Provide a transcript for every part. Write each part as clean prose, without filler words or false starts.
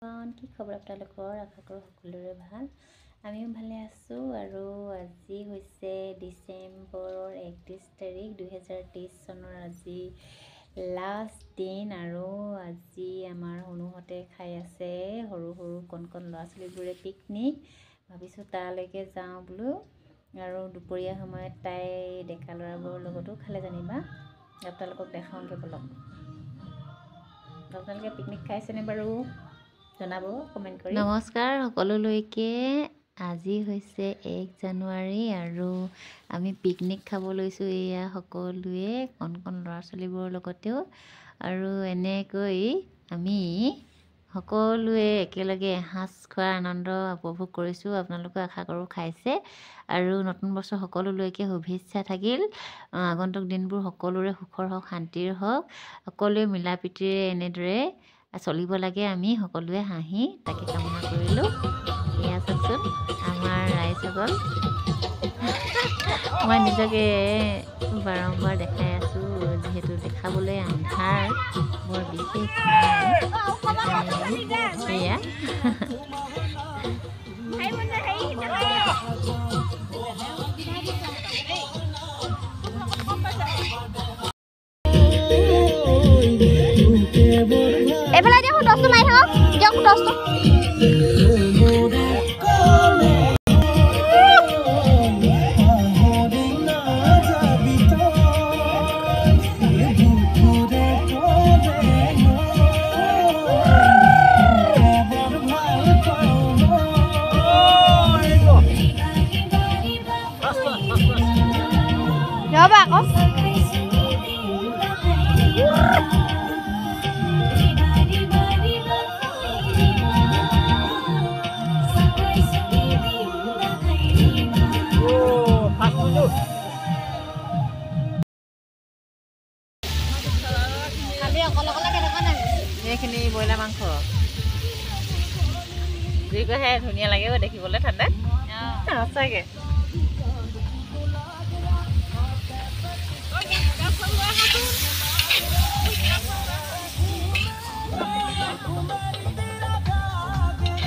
কি খবৰ আপোনালোকৰ? আশা কৰোঁ সকলোৰে ভাল, আমিও ভালে আছোঁ। আৰু আজি হৈছে ডিচেম্বৰৰ 31 তাৰিখ, 2023 চনৰ আজি লাষ্ট দিন। আৰু আজি আমাৰ হনুহঁতে খাই আছে সৰু সৰু কণ কণ ল'ৰা ছোৱালীবোৰে পিকনিক। ভাবিছোঁ তালৈকে যাওঁ বোলো। আৰু দুপৰীয়া সময়ত তাই ডেকা ল'ৰাবোৰৰ লগতো খালে জানিবা। আপোনালোকক দেখাওঁগৈ ব'লক। আপোনালোকে পিকনিক খাইছেনে বাৰু? জনাব কমেণ্ট কৰি। নমস্কাৰ সকলোলৈকে। আজি হৈছে 1 জানুৱাৰী আৰু আমি পিকনিক খাব লৈছোঁ। এয়া সকলোৱে কণ কণ ল'ৰা ছোৱালীবোৰৰ লগতেও। আৰু এনেকৈ আমি সকলোৱে একেলগে এসাঁজ খোৱাৰ আনন্দ উপভোগ কৰিছোঁ। আপোনালোকেও আশা কৰোঁ খাইছে। আৰু নতুন বছৰ সকলোলৈকে শুভেচ্ছা থাকিল। আগন্তুক দিনবোৰ সকলোৰে সুখৰ হওক, শান্তিৰ হওক। সকলোৱে মিলা প্ৰীতিৰে এনেদৰে চলিব লাগে, আমি সকলোৱে হাঁহি তাকে কামনা কৰিলোঁ। এয়া চাওকচোন আমাৰ ৰাইজসকল। মই নিজকে বাৰম্বাৰ দেখাই আছোঁ, যিহেতু দেখাবলৈ আন্ধাৰ বৰ বিশেষ নাই। এয়া এইফালে দিয়ক, টৰ্চটো মাৰি থাকক, দিয়ক টৰ্চটো। ৰ'বা আকৌ। এইখিনি ব্ৰইলাৰ মাংস জুই কহে ধুনীয়া লাগে অ' দেখিবলৈ ঠাণ্ডাত সঁচাকে।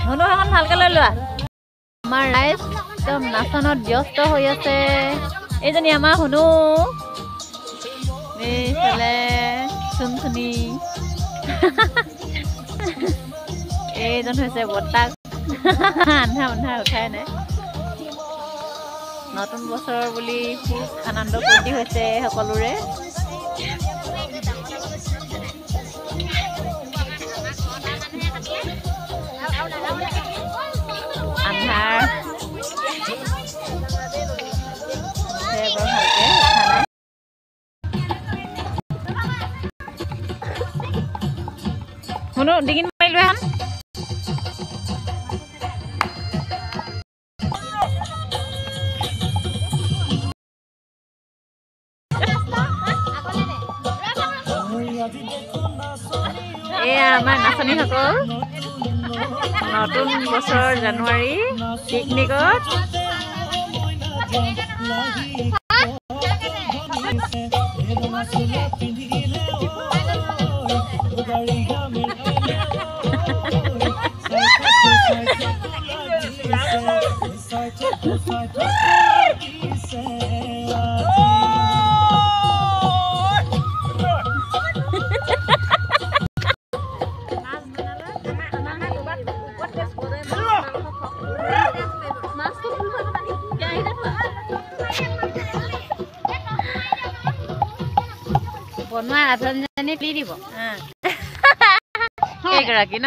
ধনু এখন ভালকে লৈ লোৱা। আমাৰ ৰাইজ একদম নাচনত ব্যস্ত হৈ আছে। এইজনী আমাৰ হুনু, এইফালে চুনচুনি, এইজন হৈছে বৰ্তাক। আন্ধা আন্ধা উঠাই নাই। নতুন বছৰ বুলি খুব আনন্দ ফূৰ্তি হৈছে সকলোৰে। আন্ধাৰ বৰ ভালকে উঠা নাই। শুনো ডিঙিত মাৰিলো এখন। এয়া আমাৰ নাচনীসকল নতুন বছৰ জানুৱাৰী পিকনিকত। বনোৱা ৰান্ধনীজনী দি দিব কেইগৰাকী ন।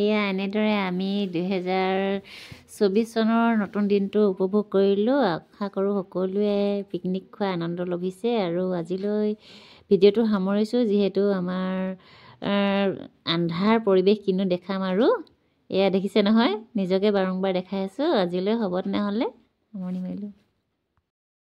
এয়া এনেদৰে আমি 2024 চনৰ নতুন দিনটো উপভোগ কৰিলোঁ। আশা কৰোঁ সকলোৱে পিকনিক খোৱা আনন্দ লভিছে। আৰু আজিলৈ ভিডিঅ'টো সামৰিছোঁ, যিহেতু আমাৰ আন্ধাৰ পৰিৱেশ কিনো দেখাম। আৰু এয়া দেখিছে নহয়, নিজকে বাৰম্বাৰ দেখাই আছোঁ। আজিলৈ হ'ব তেনেহ'লে, সামৰণি মাৰিলোঁ।